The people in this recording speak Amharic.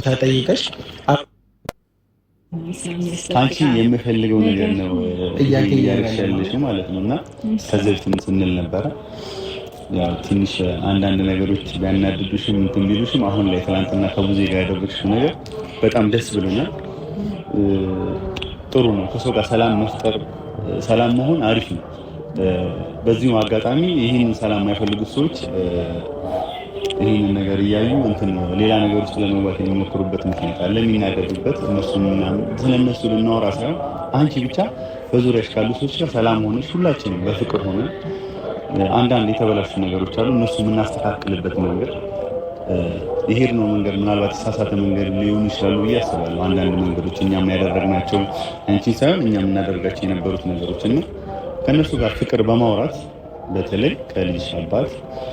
ይቅርታ ጠይቀሽ ከአንቺ የምፈልገው ነገር ነው ጥያቄ እያደረግሽ ያለሽው ማለት ነው። እና ከዚህ በፊትም ስንል ነበረ፣ ያው ትንሽ አንዳንድ ነገሮች ቢያናድዱሽም እንትን ቢሉሽም አሁን ላይ ትናንትና ከቡዜ ጋር ያደረግሽው ነገር በጣም ደስ ብሎኛል። ጥሩ ነው። ከሰው ጋር ሰላም መፍጠር፣ ሰላም መሆን አሪፍ ነው። በዚሁም አጋጣሚ ይህንን ሰላም የማይፈልጉት ሰዎች ይህንን ነገር እያዩ እንትን ሌላ ነገር ውስጥ ለመግባት የሚሞክሩበት ምክንያት አለ። የሚናደዱበት እነሱ ስለነሱ ልናወራ ሳይሆን አንቺ ብቻ በዙሪያሽ ካሉ ሰዎች ጋር ሰላም ሆነች፣ ሁላችንም በፍቅር ሆነ አንዳንድ የተበላሹ ነገሮች አሉ። እነሱ የምናስተካክልበት መንገድ፣ የሄድነው መንገድ ምናልባት የተሳሳተ መንገድ ሊሆኑ ይችላሉ ብዬ አስባለሁ። አንዳንድ መንገዶች እኛም ያደረግናቸው፣ አንቺን ሳይሆን እኛም የምናደርጋቸው የነበሩት ነገሮች እና ከእነሱ ጋር ፍቅር በማውራት በተለይ ከልጅሽ አባት